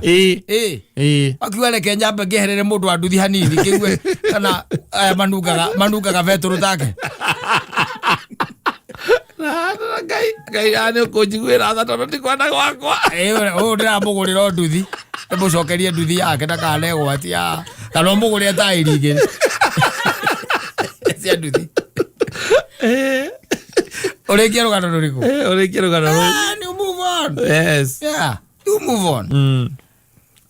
Akiuga reke nyambe ngĩeherere mũndũ wa nduthi hanini kĩgue kana aya manungaga betũrũ take. Na Ngai Ngai nĩ ũkũnjiguĩra tha tondũ ndikwenda gwakwa. Ũyũ ndĩramũgũrĩra o nduthi, ndĩmũcokerie nduthi yake ndakanegwatia kana ũmũgũrĩre taĩri igĩrĩ cia nduthi. Ũrĩkie rũgano rũrĩkũ? Ũrĩkie rũgano rũu. Ah, you move on. Yeah, you move on.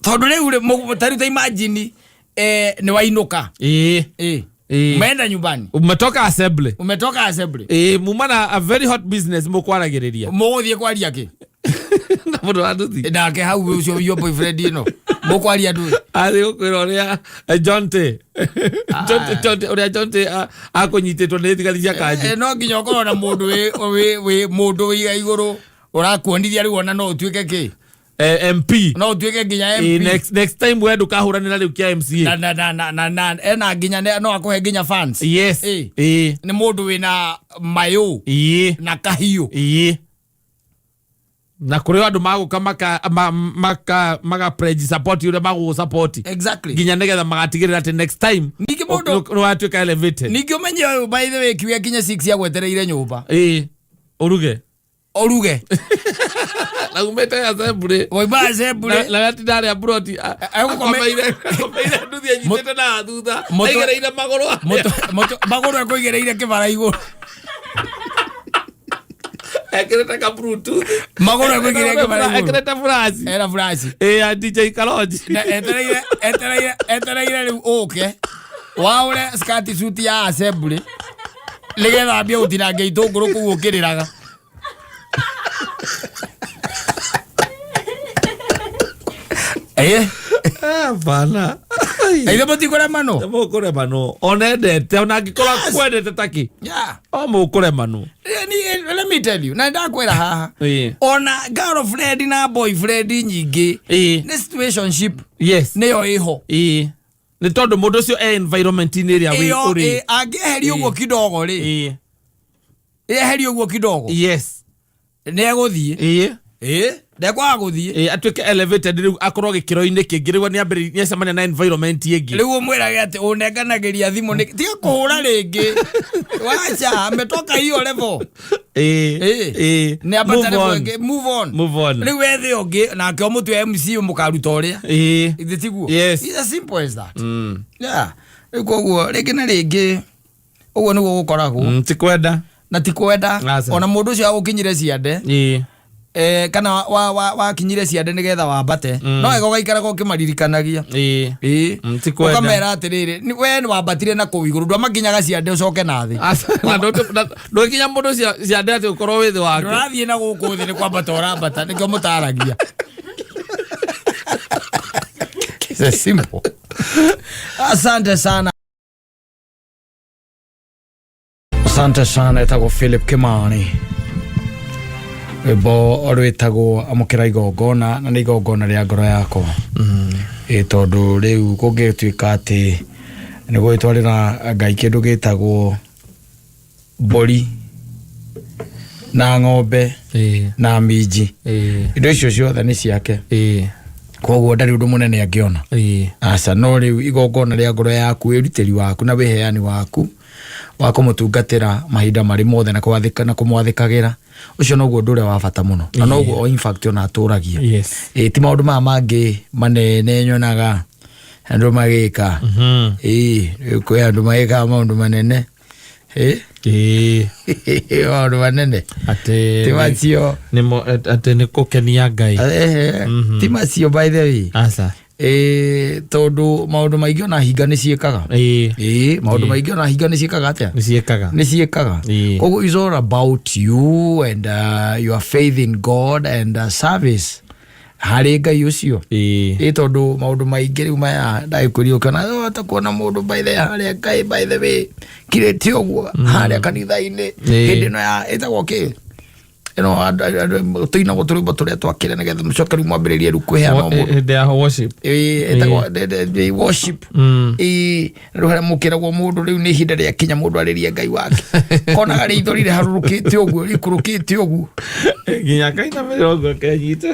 Tondũ rĩu rĩ, ta rĩu ta imagine nĩ wainũka. Umeenda nyumbani. Umetoka assembly. Umetoka assembly. Muma na a very hot business mũkwaragĩrĩria. Mũgũthiĩ kwaria kĩ? Na mũndũ wa nduthi. Nake hau ũcio your boyfriend ĩno mũkwaria ndũĩ. Athiĩ gũkwĩra ũrĩa John T. John T- John T- ũrĩa John T akũnyitĩtwo nĩ thigari cia kanjũ. No nginya ũkorwo na mũndũ wĩ mũndũ wĩ igũrũ ũrakuonithia rĩu ona no ũtuĩke kĩ. MP. No ũtuĩke nginya MP. Next time we ndũkahũranĩra rĩu kĩa MCA. Na ena nginya no akũhe nginya fans. Nĩ mũndũ wĩna mayũ na kahiũ. Na kũrĩ andũ magũka maka maka maka pledge support ũrĩa magũgũ support. Nginya nĩgetha magatigĩrĩra atĩ next time Ningĩ mũndũ nĩ watuĩka elevated. Ningĩ ũmenye ũyũ, by the way, kiuga kinya 6 agwetereire nyũmba. Ũruge. Ũruge. Na umĩte assembly. Waima assembly. Na gatinda arĩa broti akomeire nduthi anyitĩte na thutha aigereire magũrũ. Magũrũ ekũigĩrĩire kĩbara igũrũ. Ekĩrĩte ka bluetooth. Magũrũ ekũigĩrĩire kĩbara igũrũ. Ekĩrĩte flash. Ena flash. Ya DJ Kalonji. Na etereire rĩu ũke waũre skirt suit ya assembly nĩgetha ambie gũtinangia itũngũrũ kũu ũkĩrĩraga. Bana. Ithe mũtikũremanwo. Mũkũremanwo onendete ona angĩkorwo kwendete taki o mũkũremanwo. Let me tell you, na ndakwĩra haha ona girlfriend na boyfriend nyingĩ nĩ situationship. Nĩyo ĩho. Nĩ tondũ mũndũ ũcio e environment-inĩ ĩrĩa wĩ Ĩyo ũrĩ. Angĩeherio ũguo kidogo rĩ, eherio ũguo kidogo nĩ egũthiĩ. Ndekwaga gũthiĩ. Atuĩke elevated rĩu akorwo gĩkĩro-inĩ kĩngĩ rĩu nĩambĩrĩria nĩacemania na environment ĩngĩ. Rĩu ũmwĩrage atĩ ũnenganagĩria thimũ nĩ tiga kũhũra rĩngĩ, wacha ametoka hiyo level. Nĩ ambata Move level on. ĩngĩ, move on. Move on. Rĩu wethe ũngĩ nake ũmũtue MC mũkaruta ũrĩa. Ithe tiguo? Yes. It's as simple as that. Yeah, rĩu koguo rĩngĩ na rĩngĩ ũguo nĩguo gũkoragwo. Ti kwenda. Na ti kwenda. Aca. Ona mũndũ ũcio agũkinyire ciande kana wakinyire ciande nĩgetha wambate, no wega ũgaikaraga ũkĩmaririkanagia. Ti kwenda. Ũkamera atĩrĩrĩ, we nĩ wambatire na kũu igũrũ, ndwamakinyaga ciande ũcoke na thĩ. Aca, na ndũgĩkinya mũndũ ciande atĩ ũkorwo wĩ thĩ wake. Ndũrathiĩ na gũkũ thĩ, nĩ kwambata ũrambata, nĩkĩo mũtaragia. It's a simple. Asante sana. Asante sana, etagwo Philip Kimani, rwĩmbo rwĩtagwo amũkĩra igongona, na nĩ igongona rĩa ngoro yakwa. Tondũ rĩu kũngĩtuĩka atĩ nĩ gũgĩtwarĩra Ngai kĩndũ gĩtagwo mbũri na ng'ombe na minji, indo icio ciothe nĩ ciake, koguo ndarĩ ũndũ mũnene angĩona. Aca, no rĩu igongona rĩa ngoro yaku, wĩrutĩri waku na wĩheani waku Wa kũmũtungatĩra mahinda marĩ mothe na kwathĩka na kũmwathĩkagĩra, ũcio noguo ũndũ ũrĩa wa bata mũno na noguo in fact ona atũragia. Ĩ ti maũndũ maya mangĩ manene nyonaga andũ magĩka. Ĩ kwĩ andũ magĩkaga maũndũ manene. Ĩ maũndũ manene. Atĩ ti macio. Atĩ nĩ kũkenia Ngai. Ti macio, by the way. Aca. Ĩ tondũ maũndũ maingĩ ona hinga nĩ ciĩkaga. Ĩ maũndũ maingĩ ona hinga nĩ ciĩkaga atĩa? Nĩ ciĩkaga. Nĩ ciĩkaga. Koguo it's all about you and your faith in God and service harĩ Ngai ũcio. Ĩ tondũ maũndũ maingĩ rĩu maya ndagĩkwĩria ũkĩona hata kuona mũndũ by the harĩa Ngai, by the way, kirĩte ũguo harĩa kanitha-inĩ hĩndĩ ĩno ya ĩtagwo kĩ ĩno tũinagwo tũrwĩmbo tũrĩa twakĩre nĩgetha mũcoke rĩu mwambĩrĩrie rĩu kwĩheana o mũndũ. Hĩndĩ ya worship. Ĩ, ĩtagwo worship. Ĩ rĩu harĩa mũkĩragwo mũndũ rĩu nĩ ihinda rĩa kinya mũndũ arĩrie Ngai wake, konaga rĩithori rĩharũrũkĩte ũguo, rĩikũrũkĩte ũguo. Nginya kainamĩrĩra ũguo kenyita.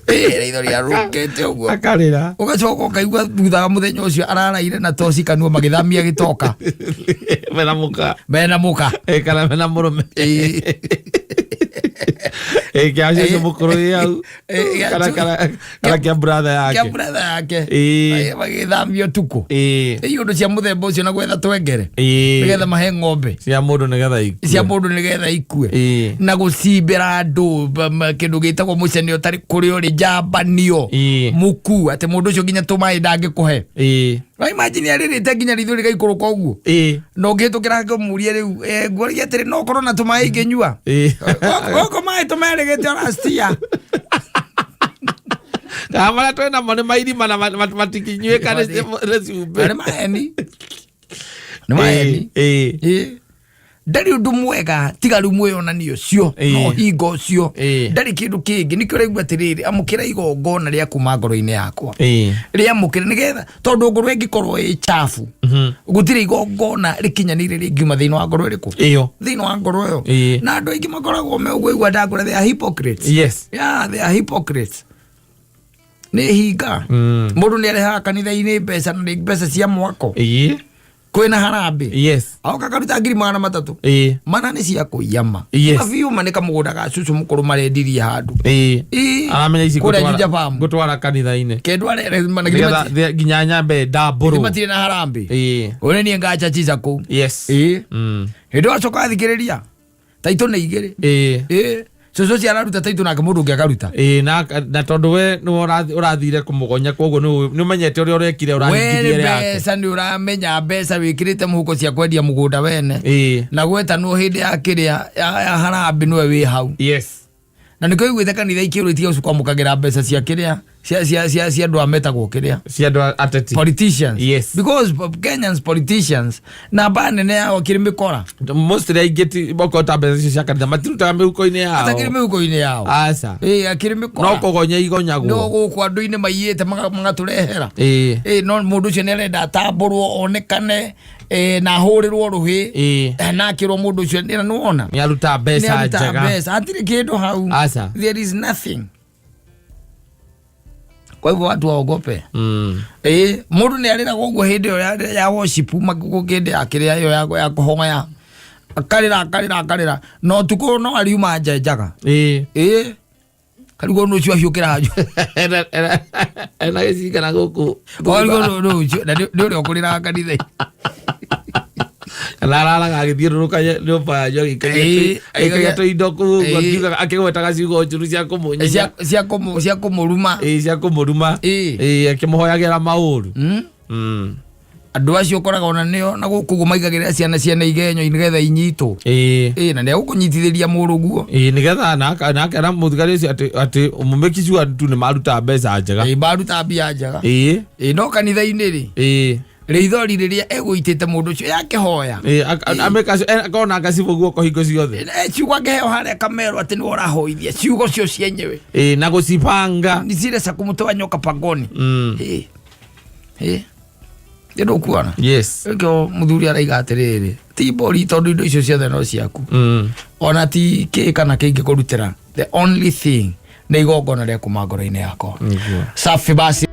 Ĩ rĩithori rĩharũrũkĩte ũguo. Akarĩra. Ũgacoka ũkaigua thutha wa mũthenya ũcio araraire na toci kanua magĩthamia gĩtoka. Mena mũka. Mena mũka. Kana mena mũrũme. Kĩa cũcũ mũkũrũ ĩ hau. Kana kĩa brother kĩa yake. Brother yake. Magĩthamia ũtukũ. Ĩ ũndũ cia mũthemba ũcio na gwetha twengere nĩgetha mahe ng'ombe cia mũndũ nĩgetha ikue. Cia mũndũ nĩgetha ikue. Na gũcimbĩra andũ kĩndũ gĩtagwo mũcene ũtarĩ kũrĩa ũrĩ njambanio mũku atĩ mũndũ ũcio nginya tũmaĩ ndangĩkũhe. No imagine arĩrĩte nginya ritho rĩgaikũrũka ũguo na ũngĩhĩtũkĩra ngĩmũrie rĩu nguoria atĩrĩ, no ũkorwo na tũmaĩ ingĩnyua? Gũkũ maĩ tũmerĩgĩte orastia. Kana marĩa twĩnamo nĩ mairima na matikinyuĩka nĩ cumbĩ. Nĩ maheni, nĩ maheni. Ndarĩ ũndũ mwega tiga rĩu mwĩyonanio ũcio na ũhinga ũcio. Ndarĩ kĩndũ kĩngĩ. Nĩkĩo ũraigua atĩrĩrĩ, amũkĩra igongona rĩa kuma ngoro-inĩ yakwa, rĩamũkĩre nĩgetha tondũ ngoro ĩngĩkorwo ĩ chafu, gũtirĩ igongona rĩkinyanĩire rĩngiuma thĩinĩ wa ngoro ĩrĩkũ? Ĩyo. Thĩinĩ wa ngoro ĩyo. Na andũ aingĩ makoragwo me ũguo igua ndakũra, they are hypocrites. Yeah, they are hypocrites, nĩ hinga. Mũndũ nĩ arehaga kanitha-inĩ mbeca na nĩ mbeca cia mwako. Kwĩna harambĩ. Aoka karuta 300,000. Mana nĩ cia kũiyama. Mabiũ ma nĩ kamũgũnda ga cucu mũkũrũ marendirie handũ. Aramenya ici Kũrĩa Juja Farm. Ngũtwara kanitha-inĩ. Kĩndũ arere mana. Nĩgetha nginya nyambe ndambũrwo. Matirĩ na harambĩ. Ũrĩa niĩ ngacha chica kũu. Hĩndĩ ĩyo acoka athikĩrĩria taitũ nĩ igĩrĩ. Cũcũ ũcio araruta taitũ nake mũndũ ũngĩ akaruta. Ĩĩ, na tondũ we nĩwe ũrathire kũmũgonya, koguo nĩ ũmenyete ũrĩa ũrekire ũrahingirie we ĩrĩa yake. Mbeca nĩ ũramenya mbeca wĩkĩrĩte mũhuko cia kwendia mũgũnda wene na gwetanwo hĩndĩ ya kĩrĩa ya harambĩ nĩwe wĩ hau. Na nĩkĩo iguĩte kanitha ikĩrwo itige ũcio kwamũkagĩra mbeca cia kĩrĩa cia andũ a metagwo kĩrĩa cia andũ ateti. Politicians. Because Kenyans politicians namba nene yao akĩrĩ mĩkora. Mostly aingĩ ti okorwo ta mbeca icio cia kanitha matirutaga mĩhuko-inĩ yao. Atakĩrĩ mĩhuko-inĩ yao. Aca. Ĩĩ, akĩrĩ no mĩkora. Kũgonya no igonyagwo. Gũkũ andũ-inĩ maiyĩte magatũrehera. Ĩĩ, no mũndũ ũcio nĩ arenda atambũrwo onekane na ahũrĩrwo rũhĩ na akĩrwo mũndũ ũcio nĩ nĩwona nĩ aruta mbeca nĩaruta njega. Mbeca hatirĩ kĩndũ hau. Aca. There is nothing. Kwa hivyo watu waogope. Ĩĩ, mũndũ nĩ arĩraga ũguo hĩndĩ ĩyo ya worship hĩndĩ ya kĩrĩa ĩyo ya kũhoya, akarĩra akarĩra akarĩra na ũtukũ no ariuma nja njaga. Ĩĩ, karigwo nũ ũcio ahiũkĩra hanju. Ena gĩcinga na gũkũ. Karigwo nũ ũcio na nĩ ũrĩa ũkũrĩraga kanitha. Kana araraga agĩthiũrũrũka nyũmba yanyu agĩikagia tũindo kũu ũguo, akiugaga akĩgwetaga ciugo njũru cia kũmũnyenya. Cia kũmũruma. Ĩĩ, cia kũmũruma. Ĩĩ, akĩmũhoyagĩra maũru. Andũ acio ũkoraga ona nĩo na gũkũ ũguo maigagĩrĩra ciana ciana igenyo nĩgetha inyitwo. Ĩĩ, na nĩ egũkũnyitithĩria mũrũguo. Ĩĩ, nĩgetha na akera mũthigari ũcio atĩ mũmĩki sure tu nĩ maruta mbeca njega. Ĩĩ, maruta mbia njega. Ĩĩ, no kanitha-inĩ rĩ, rĩithori rĩrĩa egũitĩte mũndũ ũcio yakĩhoya. Ĩĩ, akorwo na ngacibũ guoko hingo ciothe. Ciugo angĩheo harĩa kamerwo atĩ nĩwe ũrahoithia ciugo cio cienyewe Ĩĩ, na gũcibanga. Ni zile za kumtoa nyoka pangoni. Ĩĩ, ĩĩ, nĩ ndũkuona. Nĩkĩo mũthuri araiga atĩrĩrĩ, ti mbũri tondũ indo icio ciothe no ciaku. Ona ti kĩ kana kĩngĩ kũrutĩra, the only thing nĩ igongona rĩa kuma ngoro-inĩ yakwa. Nĩguo. Safi basi.